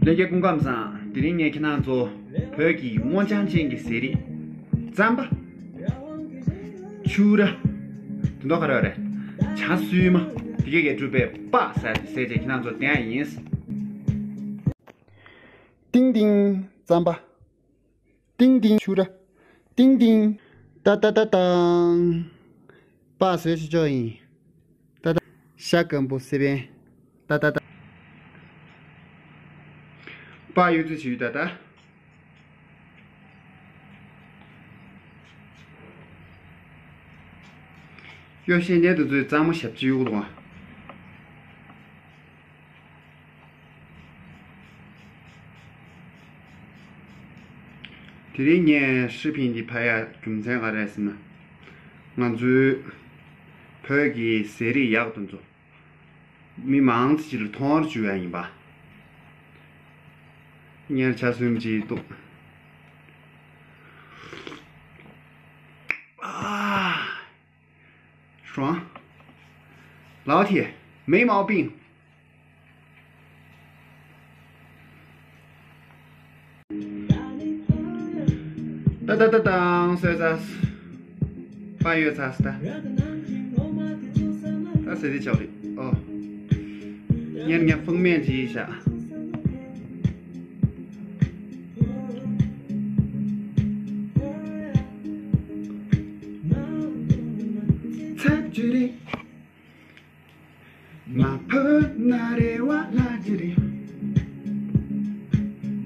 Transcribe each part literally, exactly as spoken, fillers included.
ལྷན་རྒྱས་སྐུ་ཁམས་བཟང་། དེ་རིང་ངས་ཁྱེད་རང་ཚོ་བོད་ཀྱི་སྔོ་ལྗང་ཅན་གྱི་ཟས་རིགས་རྩམ་པ། ཕྱུར་ར། དེ་འདྲ་ག་རེ་རེད། བྱ་སུལ་མ། དེ་གས་ཀྱིས་གྲུབ་པའི་སྤགས་ཟེར་ཟས་བཅས་ཁྱེད་རང་ཚོ་བསྟན་ཡ་ཡིན། ཏིང་ཏིང་རྩམ་པ། ཏིང་ཏིང་ཕྱུར་ར། ཏིང་ཏིང་། ཏ་ཏ་ཏ་ཏང་། སྤགས་བཟོས་ཤིག་ཅོག་ཡིན། ཏ་ཏ། ཤ་སྐམ་པོ་སེ་བན། ཏ་ཏ་ཏ། སྤགས་གཡུ་རྩེ་བྱེད་ཡུལ་ཏ་ཏ། གཡོ་ཤེས་ཉེ་དུ་ཚོས་གཙང་མ་ཞབས་ཕྱི་གཡུག་འདུག་ཨ། དེ་རིང་ངས་ཧྲི་ཕིན་འདི་ཕ་ཡ་རྒྱུ་མཚན་ག་རེ་ཟེར་ན། ང་ཚོའི་བོད་ཀྱི་ཟས་རིགས་ཡག་དེ་ཚོ་མི་མང་ཙམ་ཅིག་ལ་མཐོང་བར་འགྱུར་ཡ་ཡིན་པ། སྔར་ཆ་གསུམ་གྱིས་གཏུགས། ཨ། 爽。老铁，没毛病。 ཏ་ཏ་ཏ་ཏང་སོས་ཙ། པ་ཡོད་ཙ་སི་ཏ། ད་ཟེར་དེ་ཆགས་རེད་ཨོ། ཉན་ཉན་ཕུང་མེད་ཅི་ཤ། ཚ་ཅི་རེད། མ་ཕོད་ན་རེ་བ་ལྷ་ཅི་རེད།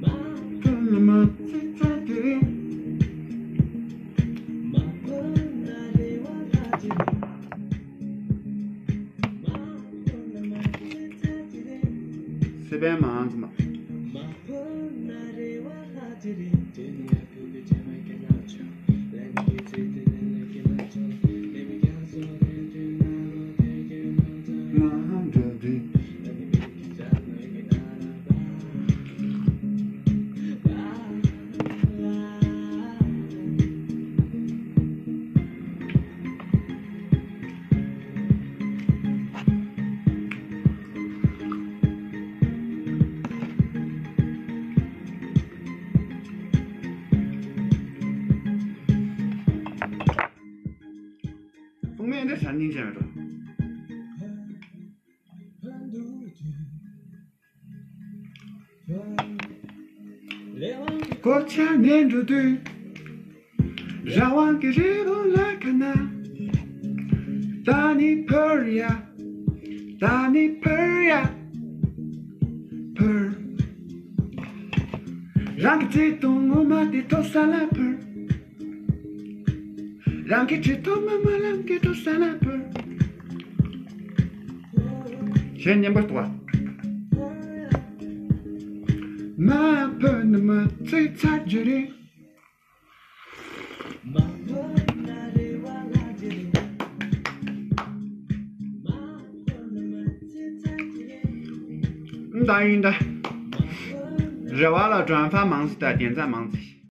མ་ཕོད་ན་མ་ཚེ་ཚ་ཅི་རེད། སེ་བན་མ་ཨང་ཀི་མ། ཕུང་མེད་འདི་ཧྲ་སྙིང་རྗེ་མེད་འགྲོ། གོ་ཆ་ནས་འགྲོ་དུས། རང་དབང་གི་རི་ལུང་ལ་ཁ་ན། ད་ནི་ཕར་ཡ། ད་ནི་ཕར་ཡ། ཕར། རང་གི་བརྩེ་དུང་ངོ་མ་དེ་ཐོབ་ས་ལ་ཕར། རང་གི་བརྩེ་དུང་ངོ་མ་ལམ་གྱི་ཐོབ་ས་ལ་ཕར། གཞན་སྙན་པོ་འདུག་པ། མ་ཕོད་ན་མ་ཚེ་ཚ་རྒྱུ་རེད། ད་ཡིན་ད། རེ་བ་ལ་གྲོང་ཚོ་མང་ཙི་དང་རྒྱལ་ས་མང་ཙི།